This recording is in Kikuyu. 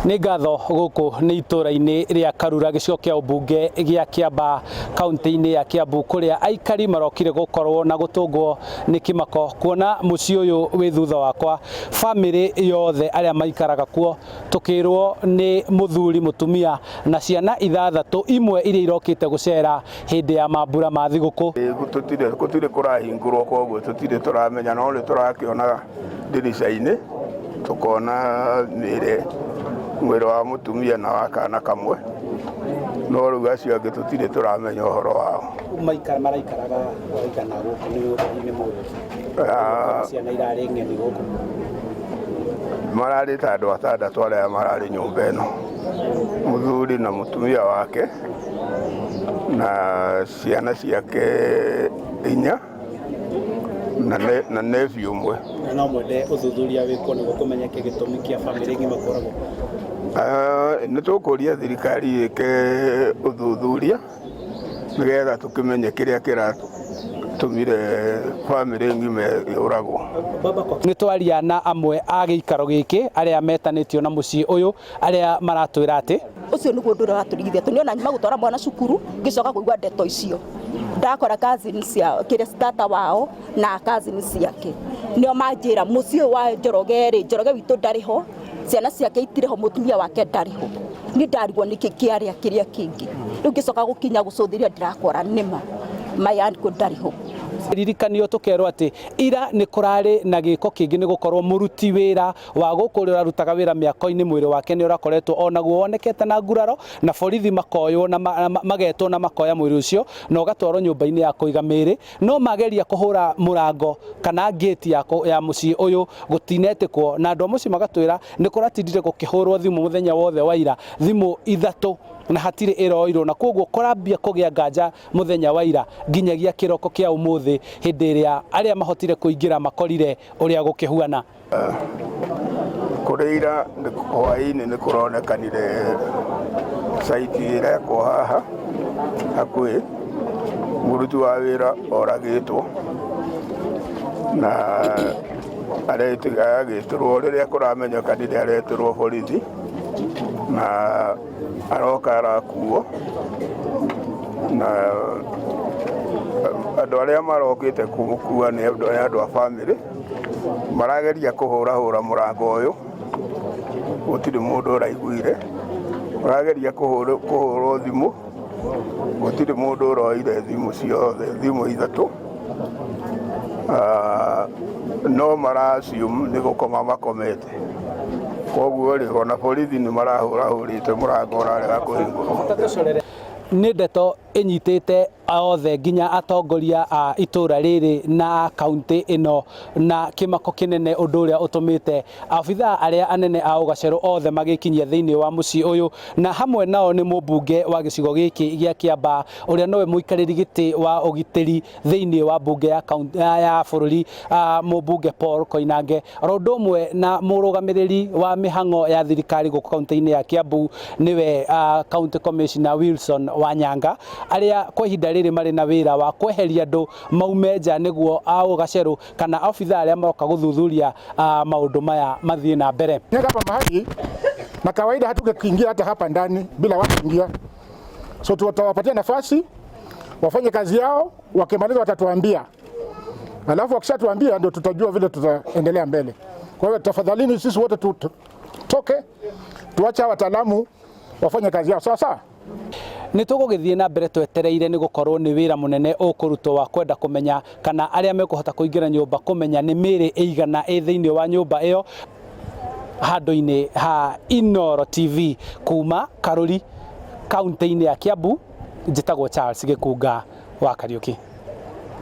Nĩ ngatho gũkũ nĩ itũra-inĩ rĩa Karura gĩcigo kĩa ũmbunge gĩa Kĩambaa kaunti-inĩ ya Kiambu kũrĩa aikari marokire gũkorwo na gũtũngwo nĩ kĩmako kuona mũciĩ ũyũ wĩ thutha wakwa bamĩrĩ yothe arĩa maikaraga kuo tũkĩrwo nĩ mũthuri mũtumia na ciana ithathatũ imwe iria irokĩte gũcera hĩndĩ ya mambura ma thigũkũ. Gũtirĩ kũrahingũrwo koguo tũtirĩ tũramenya no nĩ tũrakĩona ndirica-inĩ tũkona mĩĩrĩ mwĩrĩ wa mũtumia na wa kana kamwe no rĩu acio angĩ tũtirĩ tũramenya ũhoro wao. Maikara maraikaraga waigana gũkũ nĩ nyũmba-inĩ mũndũ ciana irarĩ ng'eni gũkũ. Mararĩ ta andũ atandatũ arĩa mararĩ nyũmba ĩno, mũthuri na mũtumia wake na ciana ciake inya na nephew ũmwe. Na no mwende ũthuthuria wĩkwo nĩguo kũmenyeke gĩtũmi kĩa bamĩrĩ ng'ima kũragwo? Nĩ tũkũria thirikari ĩke ũthuthuria nĩgetha tũkĩmenye kĩrĩa kĩratũmire bamĩrĩ ng'ima yũragwo. Nĩ twaria na amwe a gĩikaro gĩkĩ arĩa metanĩtio na mũciĩ ũyũ arĩa maratwĩra atĩ Ũcio nĩguo ũndũ ũrĩa watũrigithia tondũ ona nyuma gũtwara mwana cukuru ngĩcoka kũigua ndeto icio ndakora cousin cia kĩrĩa tata wao na cousin ciake nĩo manjĩra mũciĩ ũyũ wa Njoroge rĩ, Njoroge witũ ndarĩ ho, ciana ciake itirĩ ho, mũtumia wake ndarĩ ho. Niĩ ndarigwo nĩkĩ kĩarĩa kĩrĩa kĩngĩ. Rĩu ngĩcoka gũkinya gũcũthĩrĩria ndĩrakora nĩma my uncle ndarĩ ho. Ririkanio tũkerwo atĩ ira nĩ kũrarĩ na gĩko kĩngĩ nĩ gũkorwo mũruti wĩra wa gũkũ ũrĩa ũrarutaga wĩra mĩako-inĩ mwĩrĩ wake nĩ ũrakoretwo onaguo wonekete na nguraro na borithi makoywo na magetwo na makoya mwĩrĩ ũcio na ũgatwarwo nyũmba-inĩ ya kũiga mĩĩrĩ no mageria kũhũra mũrango kana ngĩti ya, ya mũciĩ ũyũ gũtinetĩkwo na andũ a mũciĩ magatwĩra nĩ kũratindire gũkĩhũrwo thimũ mũthenya wothe wa ira thimũ ithatũ na hatirĩ ĩroirwo na koguo kũrambia kũgĩa nganja mũthenya wa ira nginyagia kĩroko kĩa ũmũthĩ hĩndĩ ĩrĩa arĩa mahotire kũingĩra makorire ũrĩa gũkĩhuana. Kũrĩ ira hwaĩ-inĩ nĩ kũronekanire site ĩrekwo haha hakuhĩ, mũruti wa wĩra oragĩtwo na agĩtĩrwo rĩrĩa kũramenyekanire aretĩrwo borithi na aroka arakuo na andũ arĩa marokĩte kũmũkua nĩ andũ a bamĩrĩ. Marageria kũhũrahũra mũrango ũyũ, gũtirĩ mũndũ ũraiguire. Marageria kũhũrwo thimũ, gũtirĩ mũndũ ũroire thimũ ciothe, thimũ ithatũ. No mara assume nĩ gũkoma makomete. Koguo rĩ, ona borithi nĩ marahũrahũrĩte mũrango ũrarega kũhingũrwo. Nĩ ndeto ĩnyitĩte othe nginya atongoria a itũra rĩrĩ na a kaunti ĩno na kĩmako kĩnene ũndũ ũrĩa ũtũmĩte abithaa arĩa anene a ũgacerũ othe magĩkinyia thĩinĩ wa mũciĩ ũyũ na hamwe nao nĩ mũmbunge wa gĩcigo gĩkĩ gĩa Kĩambaa ũrĩa nowe mũikarĩri gĩtĩ wa ũgitĩri thĩinĩ wa mbunge ya, ya bũrũri mũmbunge Paul Koinange oro ũndũ ũmwe na mũrũgamĩrĩri wa mĩhang'o ya thirikari gũkũ kaunti-inĩ ya Kiambu nĩwe County Commissioner Wilson Wanyanga arĩa kwa ihinda rĩrĩ marĩ na wĩra wa kweheria andũ maume nja nĩguo a ũgacerũ kana obithaa arĩa maroka gũthuthuria maũndũ maya mathiĩ na mbere. Hapa mahali na kawaida hatungekuingia hata hapa ndani bila watu kuingia, so tutawapatia nafasi wafanye kazi yao, wakimaliza watatuambia, alafu wakishatuambia ndio tutajua vile tutaendelea mbele. Kwa hiyo tafadhalini, sisi wote tutoke, tuache wataalamu wafanye kazi yao sawa sawa. Nĩ tũgũgĩthiĩ na mbere twetereire nĩ gũkorwo nĩ wĩra mũnene ũkũrutwo wa kwenda kũmenya kana arĩa mekũhota kũingĩra nyũmba kũmenya nĩ mĩĩrĩ ĩigana ĩ thĩinĩ wa nyũmba ĩyo handũ-inĩ ha Inooro TV kuma Karuri kaunti-inĩ ya Kiambu njĩtagwo Charles Gĩkunga wa Kariũki.